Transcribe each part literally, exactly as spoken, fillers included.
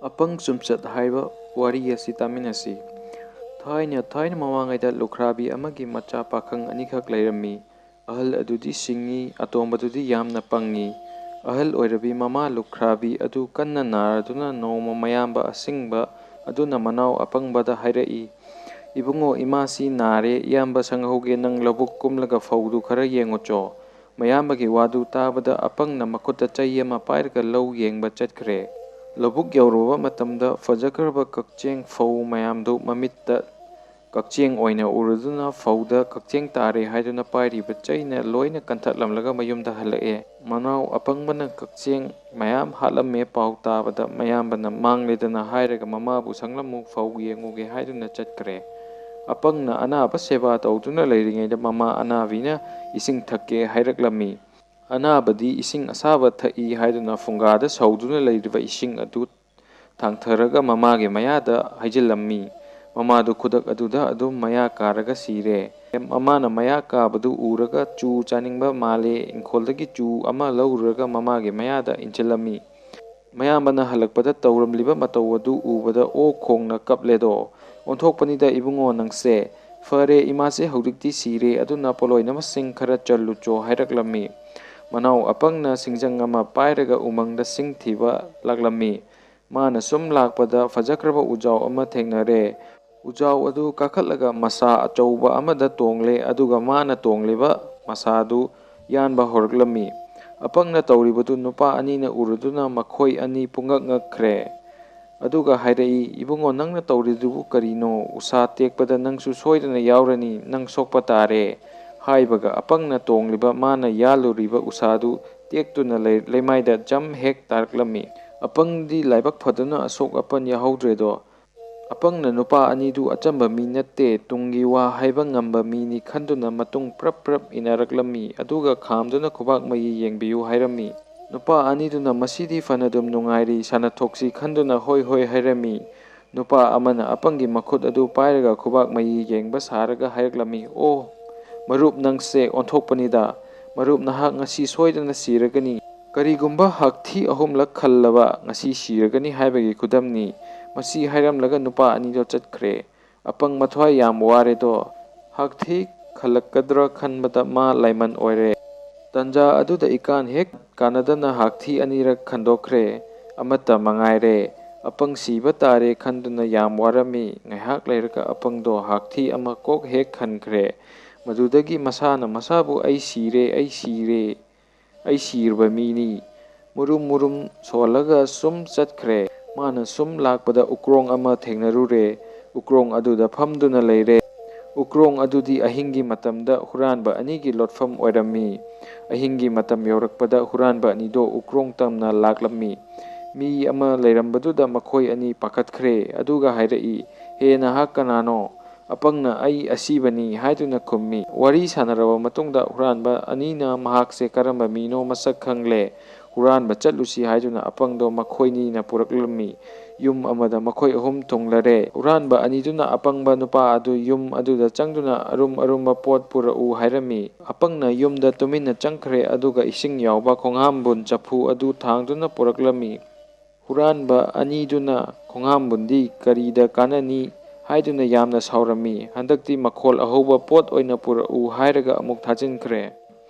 ꯑꯄꯪ ꯆꯨꯝꯆꯠ ꯍꯥꯏꯕ ꯋꯥꯔꯤ ꯑꯁꯤ ꯇꯥꯃꯤꯟꯅꯁꯤ꯫ ꯊꯥꯏꯅ, ꯊꯥꯏꯅ ꯃꯃꯥꯡꯉꯩꯗ ꯂꯨꯈ꯭ꯔꯥꯕꯤ ꯑꯃꯒꯤ ꯃꯆꯥ ꯄꯥꯈꯪ ꯑꯅꯤꯈꯛ ꯂꯩꯔꯝꯃꯤ꯫ ꯑꯍꯜ ꯑꯗꯨꯗꯤ ꯁꯤꯡꯉꯤ, ꯑꯇꯣꯝꯕꯗꯨꯗꯤ ꯌꯥꯝꯅ ꯄꯪꯉꯤ꯫ ꯑꯍꯜ ꯑꯣꯏꯔꯕꯤ ꯃꯃꯥ ꯂꯨꯈ꯭ꯔꯥꯕꯤ ꯑꯗꯨ ꯀꯟꯅ ꯅꯥꯔꯗꯨꯅ ꯅꯣꯡꯃ ꯃꯌꯥꯝꯕ ꯑꯁꯤꯡꯕ ꯑꯗꯨꯅ ꯃꯅꯥꯎ ꯑꯄꯪꯕꯗ ꯍꯥꯏꯔꯛꯏ, "ꯏꯕꯨꯡꯉꯣ, ꯏꯃꯥꯁꯤ ꯅꯥꯔꯦ, ꯏꯌꯥꯝꯕ ꯁꯪꯍꯧꯒꯦ, ꯅꯪ ꯂꯧꯕꯨꯛ ꯀꯨꯝꯂꯒ ꯐꯧꯗꯨ ꯈꯔ ꯌꯦꯡꯉꯨꯆꯣ꯫" ꯃꯌꯥꯝꯕꯒꯤ ꯋꯥꯗꯨ ꯇꯥꯕꯗ ꯑꯄꯪꯅ ꯃꯈꯨꯠꯇ ꯆꯩ ꯑꯃ ꯄꯥꯏꯔꯒ ꯂꯧ ꯌꯦꯡꯕ ꯆꯠꯈ꯭ꯔꯦ꯫ ꯂꯧꯕꯨꯛ ꯌꯧꯔꯨꯕ ꯃꯇꯝꯗ ꯐꯖꯈ꯭ꯔꯕ ꯀꯛꯆꯦꯡ ꯐꯧ ꯃꯌꯥꯝꯗꯨ ꯃꯃꯤꯠꯇ ꯀꯛꯆꯦꯡ ꯑꯣꯏꯅ ꯎꯔꯗꯨꯅ ꯐꯧꯗ ꯀꯛꯆꯦꯡ ꯇꯥꯔꯦ ꯍꯥꯏꯗꯨꯅ ꯄꯥꯏꯔꯤꯕ ꯆꯩꯅ ꯂꯣꯏꯅ ꯀꯟꯊꯠꯂꯝꯂꯒ ꯃꯌꯨꯝꯗ ꯍꯜꯂꯛꯑꯦ꯫ ꯃꯅꯥꯎ ꯑꯄꯪꯕꯅ ꯀꯛꯆꯦꯡ ꯃꯌꯥꯝ ꯍꯥꯠꯂꯝꯃꯦ ꯄꯥꯎ ꯇꯥꯕꯗ ꯃꯌꯥꯝꯕꯅ ꯃꯥꯡꯂꯦꯗꯅ ꯍꯥꯏꯔꯒ ꯃꯃꯥꯕꯨ ꯁꯪꯂꯝꯃꯨ ꯐꯧ ꯌꯦꯡꯉꯨꯒꯦ ꯍꯥꯏꯗꯨꯅ ꯆꯠꯈ꯭ꯔꯦ꯫ ꯑꯄꯪꯅ ꯑꯅꯥꯕ ꯁꯦꯕꯥ ꯇꯧꯗꯨꯅ ꯂꯩꯔꯤꯉꯩꯗ ꯃꯃꯥ ꯑꯅꯥꯕꯤꯅ ꯏꯁꯤꯡ ꯊꯛꯀꯦ ꯍꯥꯏꯔꯛꯂꯝꯃꯤ꯫ ꯑꯅꯥꯕꯗꯤ ꯏꯁꯤꯡ ꯑꯁꯥꯕ ꯊꯛꯏ ꯍꯥꯏꯗꯨꯅ ꯐꯨꯡꯒꯥꯗ ꯁꯧꯗꯨꯅ ꯂꯩꯔꯤꯕ ꯏꯁꯤꯡ ꯑꯗꯨ ꯊꯥꯡꯊꯔꯒ ꯃꯃꯥꯒꯤ ꯃꯌꯥꯗ ꯍꯩꯖꯤꯜꯂꯝꯃꯤ꯫ ꯃꯃꯥꯗꯨ ꯈꯨꯗꯛ ꯑꯗꯨꯗ ꯑꯗꯨꯝ ꯃꯌꯥ ꯀꯥꯔꯒ ꯁꯤꯔꯦ꯫ ꯃꯃꯥꯅ ꯃꯌꯥ ꯀꯥꯕꯗꯨ ꯎꯔꯒ ꯆꯨ ꯆꯥꯅꯤꯡꯕ ꯃꯥꯜꯂꯦ, ꯏꯪꯈꯣꯜꯗꯒꯤ ꯆꯨ ꯑꯃ ꯂꯧꯔꯨꯔꯒ ꯃꯃꯥꯒꯤ ꯃꯌꯥꯗ ꯏꯟꯁꯤꯜꯂꯝꯃꯤ꯫ ꯃꯌꯥꯝꯕꯅ ꯍꯜꯂꯛꯄꯗ ꯇꯧꯔꯝꯂꯤꯕ ꯃꯇꯧ ꯑꯗꯨ ꯎꯕꯗ ꯑꯣꯛ ꯈꯣꯡꯅ ꯀꯞꯂꯦꯗꯣ꯫ "ꯑꯣꯟꯊꯣꯛꯄꯅꯤꯗ ꯏꯕꯨꯡꯉꯣ ꯅꯪꯁꯦ꯫ ꯐꯔꯦ, ꯏꯃꯥꯁꯦ ꯍꯧꯖꯤꯛꯇꯤ ꯁꯤꯔꯦ, ꯑꯗꯨꯅ ꯄꯣꯠꯂꯣꯏꯅꯕꯁꯤꯡ ꯈꯔ ꯆꯜꯂꯨꯆꯣ" ꯍꯥꯏꯔꯛꯂꯝꯃꯤ꯫ ꯃꯅꯥꯎ ꯑꯄꯪꯅ ꯁꯤꯡꯖꯪ ꯑꯃ ꯄꯥꯏꯔꯒ ꯎꯃꯪꯗ ꯁꯤꯡ ꯊꯤꯕ ꯂꯥꯛꯂꯝꯃꯤ꯫ ꯃꯥꯅ ꯁꯨꯝ ꯂꯥꯛꯄꯗ ꯐꯖꯈ꯭ꯔꯕ ꯎꯖꯥꯎ ꯑꯃ ꯊꯦꯡꯅꯔꯦ꯫ ꯎꯖꯥꯎ ꯑꯗꯨ ꯀꯥꯈꯠꯂꯒ ꯃꯁꯥ ꯑꯆꯧꯕ ꯑꯃꯗ ꯇꯣꯡꯂꯦ, ꯑꯗꯨꯒ ꯃꯥꯅ ꯇꯣꯡꯂꯤꯕ ꯃꯁꯥꯗꯨ ꯌꯥꯟꯕ ꯍꯧꯔꯛꯂꯝꯃꯤ꯫ ꯑꯄꯪꯅ ꯇꯧꯔꯤꯕꯗꯨ ꯅꯨꯄꯥ ꯑꯅꯤꯅ ꯎꯔꯗꯨꯅ ꯃꯈꯣꯏ ꯑꯅꯤ ꯄꯨꯡꯉꯛ ꯉꯛꯈ꯭ꯔꯦ꯫ ꯑꯗꯨꯒ ꯍꯥꯏꯔꯛꯏ, "ꯏꯕꯨꯡꯉꯣ, ꯅꯪꯅ ꯇꯧꯔꯤꯗꯨꯕꯨ ꯀꯔꯤꯅꯣ? ꯎꯁꯥ ꯇꯦꯛꯄꯗ ꯅꯪꯁꯨ ꯁꯣꯏꯗꯅ ꯌꯥꯎꯔꯅꯤ, ꯅꯪ ꯁꯣꯛꯄ ꯇꯥꯔꯦ"꯫ ꯍꯥꯏꯕꯒ ꯑꯄꯪꯅ ꯇꯣꯡꯂꯤꯕ ꯃꯥꯅ ꯌꯥꯜꯂꯨꯔꯤꯕ ꯎꯁꯥꯗꯨ ꯇꯦꯛꯇꯨꯅ ꯂꯩ-, ꯂꯩꯃꯥꯏꯗ ꯖꯝ ꯍꯦꯛ ꯇꯥꯔꯛꯂꯝꯃꯤ꯫ ꯑꯄꯪꯗꯤ ꯂꯥꯏꯕꯛ ꯐꯗꯨꯅ ꯑꯁꯣꯛ ꯑꯄꯟ ꯌꯥꯍꯧꯗ꯭ꯔꯦꯗꯣ꯫ ꯑꯄꯪꯅ ꯅꯨꯄꯥ ꯑꯅꯤꯗꯨ ꯑꯆꯝꯕ ꯃꯤ ꯅꯠꯇꯦ, ꯇꯨꯡꯒꯤ ꯋꯥ ꯍꯥꯏꯕ ꯉꯝꯕ ꯃꯤꯅꯤ ꯈꯟꯗꯨꯅ ꯃꯇꯨꯡ ꯄ꯭ꯔꯞ ꯄ꯭ꯔꯞ ꯏꯟꯅꯔꯛꯂꯝꯃꯤ꯫ ꯑꯗꯨꯒ ꯈꯥꯝꯗꯨꯅ ꯈꯨꯕꯥꯛ ꯃꯌꯤ ꯌꯦꯡꯕꯤꯌꯨ ꯍꯥꯏꯔꯝꯃꯤ꯫ ꯅꯨꯄꯥ ꯑꯅꯤꯗꯨꯅ "ꯃꯁꯤꯗꯤ ꯐꯅꯗꯨꯝ ꯅꯨꯡꯉꯥꯏꯔꯤ, ꯁꯥꯟꯅꯊꯣꯛꯁꯤ" ꯈꯟꯗꯨꯅ "ꯍꯣꯏ, ꯍꯣꯏ" ꯍꯥꯏꯔꯝꯃꯤ꯫ ꯅꯨꯄꯥ ꯑꯃꯅ ꯑꯄꯪꯒꯤ ꯃꯈꯨꯠ ꯑꯗꯨ ꯄꯥꯏꯔꯒ ꯈꯨꯕꯥꯛ ꯃꯌꯤ ꯌꯦꯡꯕ ꯁꯥꯔꯒ ꯍꯥꯏꯔꯛꯂꯝꯃꯤ, "ꯑꯣ, ꯃꯔꯨꯞ ꯅꯪꯁꯦ ꯑꯣꯟꯊꯣꯛꯄꯅꯤꯗ꯫ ꯃꯔꯨꯞ ꯅꯍꯥꯛ ꯉꯁꯤ ꯁꯣꯏꯗꯅ ꯁꯤꯔꯒꯅꯤ꯫ "ꯀꯔꯤꯒꯨꯝꯕ ꯍꯥꯛꯊꯤ ꯑꯍꯨꯝꯂꯛ ꯈꯜꯂꯕ, ꯉꯁꯤ ꯁꯤꯔꯒꯅꯤ ꯍꯥꯏꯕꯒꯤ ꯈꯨꯗꯝꯅꯤ꯫" ꯃꯁꯤ ꯍꯥꯏꯔꯝꯂꯒ ꯅꯨꯄꯥ ꯑꯅꯤꯗꯣ ꯆꯠꯈ꯭ꯔꯦ꯫ ꯑꯄꯪ ꯃꯊ꯭ꯋꯥꯏ ꯌꯥꯝ ꯋꯥꯔꯦꯗꯣ꯫ ꯍꯥꯛꯊꯤ ꯈꯜꯂꯛꯀꯗ꯭ꯔꯥ ꯈꯟꯕꯗ ꯃꯥ ꯂꯥꯏꯃꯟ ꯑꯣꯏꯔꯦ꯫ ꯇꯟꯖꯥ ꯑꯗꯨꯗ ꯏꯀꯥꯟ ꯍꯦꯛ ꯀꯥꯟꯅꯗꯅ ꯍꯥꯛꯊꯤ ꯑꯅꯤꯔꯛ ꯈꯟꯗꯣꯛꯈ꯭ꯔꯦ꯫ ꯑꯃꯠꯇ ꯃꯉꯥꯏꯔꯦ꯫ ꯑꯄꯪ ꯁꯤꯕ ꯇꯥꯔꯦ ꯈꯟꯗꯨꯅ ꯌꯥꯝ ꯋꯥꯔꯝꯃꯤ꯫ ꯉꯥꯏꯍꯥꯛ ꯂꯩꯔꯒ ꯑꯄꯪꯗꯣ ꯍꯥꯛꯊꯤ ꯑꯃ ꯀꯣꯛ ꯍꯦꯛ ꯈꯟꯈ꯭ꯔꯦ꯫ ꯃꯗꯨꯗꯒꯤ ꯃꯁꯥꯅ ꯃꯁꯥꯕꯨ "ꯑꯩ ꯁꯤꯔꯦ, ꯑꯩ ꯁꯤꯔꯦ, ꯑꯩ ꯁꯤꯔꯕ ꯃꯤꯅꯤ" ꯃꯨꯔꯨꯝ ꯃꯨꯔꯨꯝ ꯁꯣꯜꯂꯒ ꯁꯨꯝ ꯆꯠꯈ꯭ꯔꯦ꯫ ꯃꯥꯅ ꯁꯨꯝ ꯂꯥꯛꯄꯗ ꯎꯀ꯭ꯔꯣꯡ ꯑꯃ ꯊꯦꯡꯅꯔꯨꯔꯦ꯫ ꯎꯀ꯭ꯔꯣꯡ ꯑꯗꯨꯗ ꯐꯝꯗꯨꯅ ꯂꯩꯔꯦ꯫ ꯎꯀ꯭ꯔꯣꯡ ꯑꯗꯨꯗꯤ ꯑꯍꯤꯡꯒꯤ ꯃꯇꯝꯗ ꯍꯨꯔꯥꯟꯕ ꯑꯅꯤꯒꯤ ꯂꯣꯠꯐꯝ ꯑꯣꯏꯔꯝꯃꯤ꯫ ꯑꯍꯤꯡꯒꯤ ꯃꯇꯝ ꯌꯧꯔꯛꯄꯗ ꯍꯨꯔꯥꯟꯕ ꯑꯅꯤꯗꯣ ꯎꯀ꯭ꯔꯣꯡ ꯇꯝꯅ ꯂꯥꯛꯂꯝꯃꯤ꯫ ꯃꯤ ꯑꯃ ꯂꯩꯔꯝꯕꯗꯨꯗ ꯃꯈꯣꯏ ꯑꯅꯤ ꯄꯥꯈꯠꯈ꯭ꯔꯦ, ꯑꯗꯨꯒ ꯍꯥꯏꯔꯛꯏ, "ꯍꯦ, ꯅꯍꯥꯛ ꯀꯅꯥꯅꯣ?" ꯑꯄꯪꯅ "ꯑꯩ ꯑꯁꯤꯕꯅꯤ" ꯍꯥꯏꯗꯨꯅ ꯈꯨꯝꯃꯤ꯫ ꯋꯥꯔꯤ ꯁꯥꯟꯅꯔꯕ ꯃꯇꯨꯡꯗ ꯍꯨꯔꯥꯟꯕ ꯑꯅꯤꯅ ꯃꯍꯥꯛꯁꯦ ꯀꯔꯝꯕ ꯃꯤꯅꯣ ꯃꯁꯛ ꯈꯪꯂꯦ꯫ ꯍꯨꯔꯥꯟꯕ ꯆꯠꯂꯨꯁꯤ ꯍꯥꯏꯗꯨꯅ ꯑꯄꯪꯗꯣ ꯃꯈꯣꯏꯅꯤꯅ ꯄꯨꯔꯛꯂꯝꯃꯤ꯫ ꯌꯨꯝ ꯑꯃꯗ ꯃꯈꯣꯏ ꯑꯍꯨꯝ ꯊꯨꯡꯂꯔꯦ꯫ ꯍꯨꯔꯥꯟꯕ ꯑꯅꯤꯗꯨꯅ ꯑꯄꯪꯕ ꯅꯨꯄꯥ ꯑꯗꯨ ꯌꯨꯝ ꯑꯗꯨꯗ ꯆꯪꯗꯨꯅ ꯑꯔꯨꯝ ꯑꯔꯨꯝꯕ ꯄꯣꯠ ꯄꯨꯔꯛꯎ ꯍꯥꯏꯔꯝꯃꯤ꯫ ꯑꯄꯪꯅ ꯌꯨꯝꯗ ꯇꯨꯃꯤꯟꯅ ꯆꯪꯈ꯭ꯔꯦ, ꯑꯗꯨꯒ ꯏꯁꯤꯡ ꯌꯥꯎꯕ ꯈꯣꯡꯍꯥꯝꯕꯨꯟ ꯆꯐꯨ ꯑꯗꯨ ꯊꯥꯡꯗꯨꯅ ꯄꯨꯔꯛꯂꯝꯃꯤ꯫ ꯍꯨꯔꯥꯟꯕ ꯑꯅꯤꯗꯨꯅ ꯈꯣꯡꯍꯥꯝꯕꯨꯟꯗꯤ ꯀꯔꯤꯗ ꯀꯥꯟꯅꯅꯤ ꯍꯥꯏꯗꯨꯅ ꯌꯥꯝꯅ ꯁꯥꯎꯔꯝꯃꯤ꯫ ꯍꯟꯗꯛꯇꯤ ꯃꯈꯣꯜ ꯑꯍꯧꯕ ꯄꯣꯠ ꯑꯣꯏꯅ ꯄꯨꯔꯛꯎ ꯍꯥꯏꯔꯒ ꯑꯃꯨꯛ ꯊꯥꯖꯤꯟꯈ꯭ꯔꯦ꯫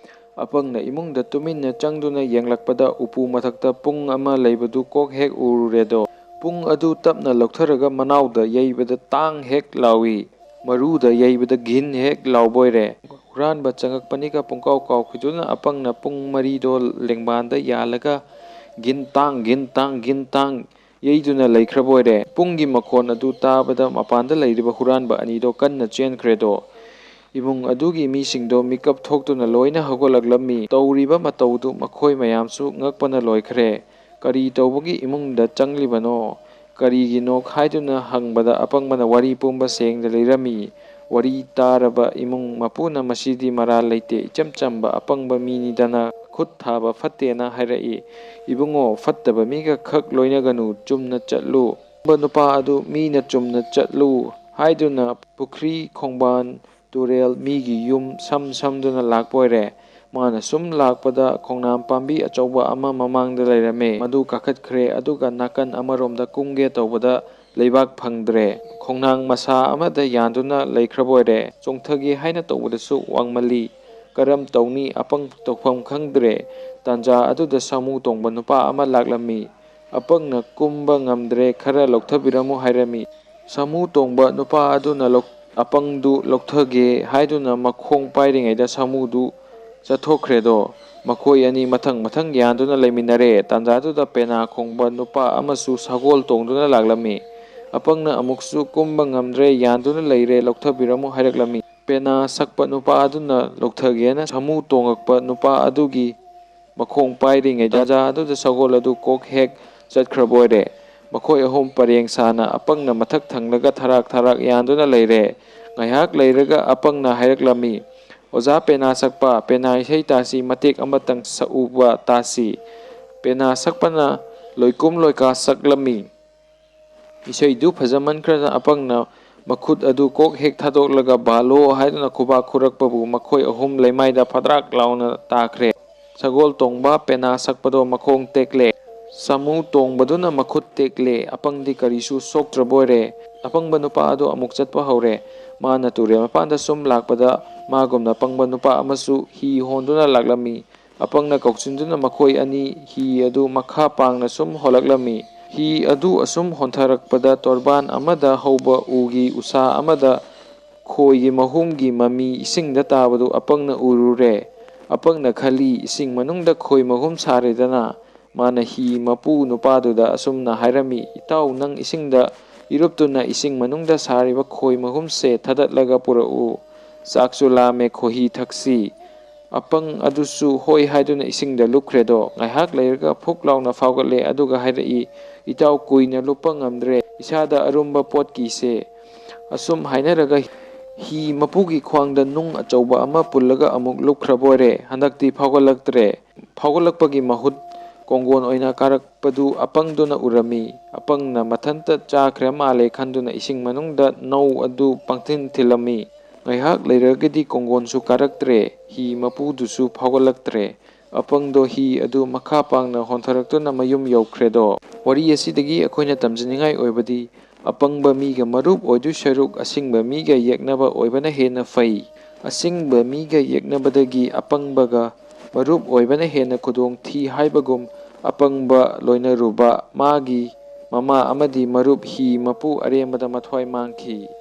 ꯑꯄꯪꯅ ꯏꯃꯨꯡꯗ ꯇꯨꯃꯤꯟꯅ ꯆꯪꯗꯨꯅ ꯌꯦꯡꯂꯛꯄꯗ ꯎꯄꯨ ꯃꯊꯛꯇ ꯄꯨꯡ ꯑꯃ ꯂꯩꯕꯗꯨ ꯀꯣꯛ ꯍꯦꯛ ꯎꯔꯨꯔꯦꯗꯣ꯫ ꯄꯨꯡ ꯑꯗꯨ ꯇꯞꯅ ꯂꯧꯊꯔꯒ ꯃꯅꯥꯎꯗ ꯌꯩꯕꯗ ꯇꯥꯡ ꯍꯦꯛ ꯂꯥꯎꯏ꯫ ꯃꯔꯨꯗ ꯌꯩꯕꯗ ꯘꯤꯟ ꯍꯦꯛ ꯂꯥꯎꯕꯣꯏꯔꯦ꯫ ꯍꯨꯔꯥꯟꯕ ꯆꯪꯉꯛꯄꯅꯤꯒ ꯄꯨꯡꯀꯥꯎ ꯀꯥꯎꯈꯤꯗꯨꯅ ꯑꯄꯪꯅ ꯄꯨꯡ ꯃꯔꯤꯗꯣ ꯂꯦꯡꯕꯥꯟꯗ ꯌꯥꯜꯂꯒ ꯘꯤꯟ ꯇꯥꯡ, ꯘꯤꯟ ꯇꯥꯡ, ꯘꯤꯟ ꯇꯥꯡ ꯌꯩꯗꯨꯅ ꯂꯩꯈ꯭ꯔꯕꯣꯏꯔꯦ꯫ ꯄꯨꯡꯒꯤ ꯃꯈꯣꯟ ꯑꯗꯨ ꯇꯥꯕꯗ ꯃꯄꯥꯟꯗ ꯂꯩꯔꯤꯕ ꯍꯨꯔꯥꯟꯕ ꯑꯅꯤꯗꯣ ꯀꯟꯅ ꯆꯦꯟꯈ꯭ꯔꯦꯗꯣ꯫ ꯏꯃꯨꯡ ꯑꯗꯨꯒꯤ ꯃꯤꯁꯤꯡꯗꯣ ꯃꯤꯀꯞ ꯊꯣꯛꯇꯨꯅ ꯂꯣꯏꯅ ꯍꯧꯒꯠꯂꯛꯂꯝꯃꯤ꯫ ꯇꯧꯔꯤꯕ ꯃꯇꯧꯗꯨ ꯃꯈꯣꯏ ꯃꯌꯥꯝꯁꯨ ꯉꯛꯄꯅ ꯂꯣꯏꯈ꯭ꯔꯦ꯫ "ꯀꯔꯤ ꯇꯧꯕꯒꯤ ꯏꯃꯨꯡꯗ ꯆꯪꯂꯤꯕꯅꯣ? ꯀꯔꯤꯒꯤꯅꯣ?" ꯍꯥꯏꯗꯨꯅ ꯍꯪꯕꯗ ꯑꯄꯪꯕꯅ ꯋꯥꯔꯤ ꯄꯨꯝꯕ ꯁꯦꯡꯅ ꯂꯤꯔꯝꯃꯤ꯫ ꯋꯥꯔꯤ ꯇꯥꯔꯕ ꯏꯃꯨꯡ ꯃꯄꯨꯅ "ꯃꯁꯤꯗꯤ ꯃꯔꯥꯜ ꯂꯩꯇꯦ, ꯏꯆꯝ ꯆꯝꯕ ꯑꯄꯪꯕ ꯃꯤꯅꯤꯗꯅ ꯈꯨꯠ ꯊꯥꯕ ꯐꯠꯇꯦꯅ" ꯍꯥꯏꯔꯛꯏ꯫ "ꯏꯕꯨꯡꯉꯣ, ꯐꯠꯇꯕ ꯃꯤꯒ ꯈꯛ ꯂꯣꯏꯅꯒꯅꯨ, ꯆꯨꯝꯅ ꯆꯠꯂꯨ꯫ ꯑꯄꯪꯕ ꯅꯨꯄꯥ ꯑꯗꯨ ꯃꯤꯅ ꯆꯨꯝꯅ ꯆꯠꯂꯨ ꯍꯥꯏꯗꯨꯅ ꯄꯨꯈ꯭ꯔꯤ, ꯈꯣꯡꯕꯥꯟ, ꯇꯨꯔꯦꯜ, ꯃꯤꯒꯤ ꯌꯨꯝ ꯁꯝ ꯁꯝꯗꯨꯅ ꯂꯥꯛꯄ ꯑꯣꯏꯔꯦ꯫ ꯃꯥꯅ ꯁꯨꯝ ꯂꯥꯛꯄꯗ ꯈꯣꯡꯅꯥꯡ ꯄꯥꯝꯕꯤ ꯑꯆꯧꯕ ꯑꯃ ꯃꯃꯥꯡꯗ ꯂꯩꯔꯝꯃꯦ꯫ ꯃꯗꯨ ꯀꯥꯈꯠꯈ꯭ꯔꯦ, ꯑꯗꯨꯒ ꯅꯥꯀꯟ ꯑꯃꯔꯣꯝꯗ ꯀꯨꯝꯒꯦ ꯇꯧꯕꯗ ꯂꯩꯕꯥꯛ ꯐꯪꯗ꯭ꯔꯦ꯫ ꯈꯣꯡꯅꯥꯡ ꯃꯁꯥ ꯑꯃꯗ ꯌꯥꯟꯗꯨꯅ ꯂꯩꯈ꯭ꯔꯕ ꯑꯣꯏꯔꯦ꯫ ꯆꯣꯡꯊꯒꯦ ꯍꯥꯏꯅ ꯇꯧꯕꯗꯁꯨ ꯋꯥꯡꯃꯜꯂꯤ꯫ ꯀꯔꯝ ꯇꯧꯅꯤ? ꯑꯄꯪ ꯇꯧꯐꯝ ꯈꯪꯗ꯭ꯔꯦ꯫ ꯇꯥꯟꯖꯥ ꯑꯗꯨꯗ ꯁꯥꯃꯨ ꯇꯣꯡꯕ ꯅꯨꯄꯥ ꯑꯃ ꯂꯥꯛꯂꯝꯃꯤ꯫ ꯑꯄꯪꯅ ꯀꯨꯝꯕ ꯉꯝꯗ꯭ꯔꯦ, ꯈꯔ ꯂꯧꯊꯕꯤꯔꯝꯃꯨ ꯍꯥꯏꯔꯝꯃꯤ꯫ ꯁꯥꯃꯨ ꯇꯣꯡꯕ ꯅꯨꯄꯥ ꯑꯗꯨꯅ ꯂꯧ-, ꯑꯄꯪꯗꯨ ꯂꯧꯊꯒꯦ ꯍꯥꯏꯗꯨꯅ ꯃꯈꯣꯡ ꯄꯥꯏꯔꯤꯉꯩꯗ ꯁꯥꯃꯨꯗꯨ ꯆꯠꯊꯣꯛꯈ꯭ꯔꯦꯗꯣ꯫ ꯃꯈꯣꯏ ꯑꯅꯤ ꯃꯊꯪ ꯃꯊꯪ ꯌꯥꯟꯗꯨꯅ ꯂꯩꯃꯤꯟꯅꯔꯦ꯫ ꯇꯥꯟꯖꯥꯗꯨꯗ ꯄꯦꯅꯥ ꯈꯣꯡꯕ ꯅꯨꯄꯥ ꯑꯃꯁꯨ ꯁꯒꯣꯜ ꯇꯣꯡꯗꯨꯅ ꯂꯥꯛꯂꯝꯃꯤ꯫ ꯑꯄꯪꯅ ꯑꯃꯨꯛꯁꯨ ꯀꯨꯝꯕ ꯉꯝꯗ꯭ꯔꯦ, ꯌꯥꯟꯗꯨꯅ ꯂꯩꯔꯦ, ꯂꯧꯊꯕꯤꯔꯝꯃꯨ ꯍꯥꯏꯔꯛꯂꯝꯃꯤ꯫ ꯄꯦꯅꯥ ꯁꯛꯄ ꯅꯨꯄꯥ ꯑꯗꯨꯅ ꯂꯧꯊꯒꯦꯅ ꯁꯥꯃꯨ ꯇꯣꯡꯉꯛꯄ ꯅꯨꯄꯥ ꯑꯗꯨꯒꯤ ꯃꯈꯣꯡ ꯄꯥꯏꯔꯤꯉꯩꯗ ꯇꯥꯟꯖꯥ ꯑꯗꯨꯗ ꯁꯒꯣꯜ ꯑꯗꯨ ꯀꯣꯛ ꯍꯦꯛ ꯆꯠꯈ꯭ꯔꯕ ꯑꯣꯏꯔꯦ꯫ ꯃꯈꯣꯏ ꯑꯍꯨꯝ ꯄꯔꯦꯡ ꯁꯥꯅ ꯑꯄꯪꯅ ꯃꯊꯛ ꯊꯪꯂꯒ ꯊꯔꯥꯛ ꯊꯔꯥꯛ ꯌꯥꯟꯗꯨꯅ ꯂꯩꯔꯦ꯫ ꯉꯥꯏꯍꯥꯛ ꯂꯩꯔꯒ ꯑꯄꯪꯅ ꯍꯥꯏꯔꯛꯂꯝꯃꯤ, "ꯑꯣꯖꯥ, ꯄꯦꯅꯥ ꯁꯛꯄ, ꯄꯦꯅꯥ ꯏꯁꯩ ꯇꯥꯁꯤ, ꯃꯇꯦꯛ ꯑꯃꯇꯪ ꯁꯛꯎꯕ ꯇꯥꯁꯤ"꯫ ꯄꯦꯅꯥ ꯁꯛꯄꯅ ꯂꯣꯏꯀꯨꯝ ꯂꯣꯏꯀꯥ ꯁꯛꯂꯝꯃꯤ꯫ ꯏꯁꯩꯗꯨ ꯐꯖꯃꯟꯈ꯭ꯔꯅ ꯑꯄꯪꯅ ꯃꯈꯨꯠ ꯑꯗꯨ ꯀꯣꯛ ꯍꯦꯛ ꯊꯥꯗꯣꯛꯂꯒ "ꯕꯥꯂꯣ" ꯍꯥꯏꯗꯨꯅ ꯈꯨꯕꯥꯛ ꯈꯨꯔꯛꯄꯕꯨ ꯃꯈꯣꯏ ꯑꯍꯨꯝ ꯂꯩꯃꯥꯏꯗ ꯐꯗ꯭ꯔꯥꯛ ꯂꯥꯎꯅ ꯇꯥꯈ꯭ꯔꯦ꯫ ꯁꯒꯣꯜ ꯇꯣꯡꯕ ꯄꯦꯅꯥ ꯁꯛꯄꯗꯣ ꯃꯈꯣꯡ ꯇꯦꯛꯂꯦ꯫ ꯁꯥꯃꯨ ꯇꯣꯡꯕꯗꯨꯅ ꯃꯈꯨꯠ ꯇꯦꯛꯂꯦ꯫ ꯑꯄꯪꯗꯤ ꯀꯔꯤꯁꯨ ꯁꯣꯛꯇ꯭ꯔꯕꯣꯏꯔꯦ꯫ ꯑꯄꯪꯕ ꯅꯨꯄꯥ ꯑꯗꯨ ꯑꯃꯨꯛ ꯆꯠꯄ ꯍꯧꯔꯦ꯫ ꯃꯥꯅ ꯇꯨꯔꯦꯜ ꯃꯄꯥꯟꯗ ꯁꯨꯝ ꯂꯥꯛꯄꯗ ꯃꯥꯒꯨꯝꯅ ꯄꯪꯕ ꯅꯨꯄꯥ ꯑꯃꯁꯨ ꯍꯤ ꯍꯣꯟꯗꯨꯅ ꯂꯥꯛꯂꯝꯃꯤ꯫ ꯑꯄꯪꯅ ꯀꯧꯁꯤꯟꯗꯨꯅ ꯃꯈꯣꯏ ꯑꯅꯤ ꯍꯤ ꯑꯗꯨ ꯃꯈꯥ ꯄꯥꯡꯅ ꯁꯨꯝ ꯍꯣꯜꯂꯛꯂꯝꯃꯤ꯫ ꯍꯤ ꯑꯗꯨ ꯑꯁꯨꯝ ꯍꯣꯟꯊꯔꯛꯄꯗ ꯇꯣꯔꯕꯥꯟ ꯑꯃꯗ ꯍꯧꯕ ꯎꯒꯤ ꯎꯁꯥ ꯑꯃꯗ ꯈꯣꯏꯒꯤ ꯃꯍꯨꯝꯒꯤ ꯃꯃꯤ ꯏꯁꯤꯡꯗ ꯇꯥꯕꯗꯨ ꯑꯄꯪꯅ ꯎꯔꯨꯔꯦ꯫ ꯑꯄꯪꯅ ꯈꯜꯂꯤ, "ꯏꯁꯤꯡ ꯃꯅꯨꯡꯗ ꯈꯣꯏ ꯃꯍꯨꯝ ꯁꯥꯔꯦꯗꯅ"꯫ ꯃꯥꯅ ꯍꯤ ꯃꯄꯨ ꯅꯨꯄꯥꯗꯨꯗ ꯑꯁꯨꯝꯅ ꯍꯥꯏꯔꯝꯃꯤ, "ꯏꯇꯥꯎ, ꯅꯪ ꯏꯁꯤꯡꯗ ꯏꯔꯨꯞꯇꯨꯅ ꯏꯁꯤꯡ ꯃꯅꯨꯡꯗ ꯁꯥꯔꯤꯕ ꯈꯣꯏ ꯃꯍꯨꯝꯁꯦ ꯊꯥꯗꯠꯂꯒ ꯄꯨꯔꯛꯎ꯫ ꯆꯥꯛꯁꯨ ꯂꯥꯝꯃꯦ, ꯈꯣꯍꯤ ꯊꯛꯁꯤ"꯫ ꯑꯄꯪ ꯑꯗꯨꯁꯨ ꯍꯣꯏ ꯍꯥꯏꯗꯨꯅ ꯏꯁꯤꯡꯗ ꯂꯨꯞꯈ꯭ꯔꯦꯗꯣ꯫ ꯉꯥꯏꯍꯥꯛ ꯂꯩꯔꯒ ꯐꯨꯛ ꯂꯥꯎꯅ ꯐꯥꯎꯒꯠꯂꯦ, ꯑꯗꯨꯒ ꯍꯥꯏꯔꯛꯏ, "ꯏꯇꯥꯎ, ꯀꯨꯏꯅ ꯂꯨꯞꯄ ꯉꯝꯗ꯭ꯔꯦ, ꯏꯁꯥꯗ ꯑꯔꯨꯝꯕ ꯄꯣꯠ ꯀꯤꯁꯦ"꯫ ꯑꯁꯨꯝ ꯍꯥꯏꯅꯔꯒ ꯍꯤ ꯃꯄꯨꯒꯤ ꯈ꯭ꯋꯥꯡꯗ ꯅꯨꯡ ꯑꯆꯧꯕ ꯑꯃ ꯄꯨꯜꯂꯒ ꯑꯃꯨꯛ ꯂꯨꯞꯈ꯭ꯔꯕ ꯑꯣꯏꯔꯦ꯫ ꯍꯟꯗꯛꯇꯤ ꯐꯥꯎꯒꯠꯂꯛꯇ꯭ꯔꯦ꯫ ꯐꯥꯎꯒꯠꯂꯛꯄꯒꯤ ꯃꯍꯨꯠ ꯀꯣꯡꯒꯣꯟ ꯑꯣꯏꯅ ꯀꯥꯔꯛꯄꯗꯨ ꯑꯄꯪꯗꯨꯅ ꯎꯔꯝꯃꯤ꯫ ꯑꯄꯪꯅ ꯃꯊꯟꯇ ꯆꯥꯈ꯭ꯔ ꯃꯥꯜꯂꯦ ꯈꯟꯗꯨꯅ ꯏꯁꯤꯡ ꯃꯅꯨꯡꯗ ꯅꯧ ꯑꯗꯨ ꯄꯪꯊꯤꯟ ꯊꯤꯜꯂꯝꯃꯤ꯫ ꯉꯥꯏꯍꯥꯛ ꯂꯩꯔꯒꯗꯤ ꯀꯣꯡꯒꯣꯟꯁꯨ ꯀꯥꯔꯛꯇ꯭ꯔꯦ, ꯍꯤ ꯃꯄꯨꯗꯨꯁꯨ ꯐꯥꯎꯒꯠꯂꯛꯇ꯭ꯔꯦ꯫ ꯑꯄꯪꯗꯣ ꯍꯤ ꯑꯗꯨ ꯃꯈꯥ ꯄꯥꯡꯅ ꯍꯣꯟꯊꯔꯛꯇꯨꯅ ꯃꯌꯨꯝ ꯌꯧꯈ꯭ꯔꯦꯗꯣ꯫ ꯋꯥꯔꯤ ꯑꯁꯤꯗꯒꯤ ꯑꯩꯈꯣꯏꯅ ꯇꯝꯖꯅꯤꯡꯉꯥꯏ ꯑꯣꯏꯕꯗꯤ, ꯑꯄꯪꯕ ꯃꯤꯒ ꯃꯔꯨꯞ ꯑꯣꯏꯗꯣꯏ ꯁꯔꯨꯛ ꯑꯁꯤꯡꯕ ꯃꯤꯒ ꯌꯦꯛꯅꯕ ꯑꯣꯏꯕꯅ ꯍꯦꯟꯅ ꯐꯩ꯫ ꯑꯁꯤꯡꯕ ꯃꯤꯒ ꯌꯦꯛꯅꯕꯗꯒꯤ ꯑꯄꯪꯕꯒ ꯃꯔꯨꯞ ꯑꯣꯏꯕꯅ ꯍꯦꯟꯅ ꯈꯨꯗꯣꯡ ꯊꯤ ꯍꯥꯏꯕꯒꯨꯝ, ꯑꯄꯪꯕ ꯂꯣꯏꯅꯔꯨꯕ ꯃꯥꯒꯤ ꯃꯃꯥ ꯑꯃꯗꯤ ꯃꯔꯨꯞ ꯍꯤ ꯃꯄꯨ ꯑꯔꯦꯝꯕꯗ ꯃꯊ꯭ꯋꯥꯏ ꯃꯥꯡꯈꯤ꯫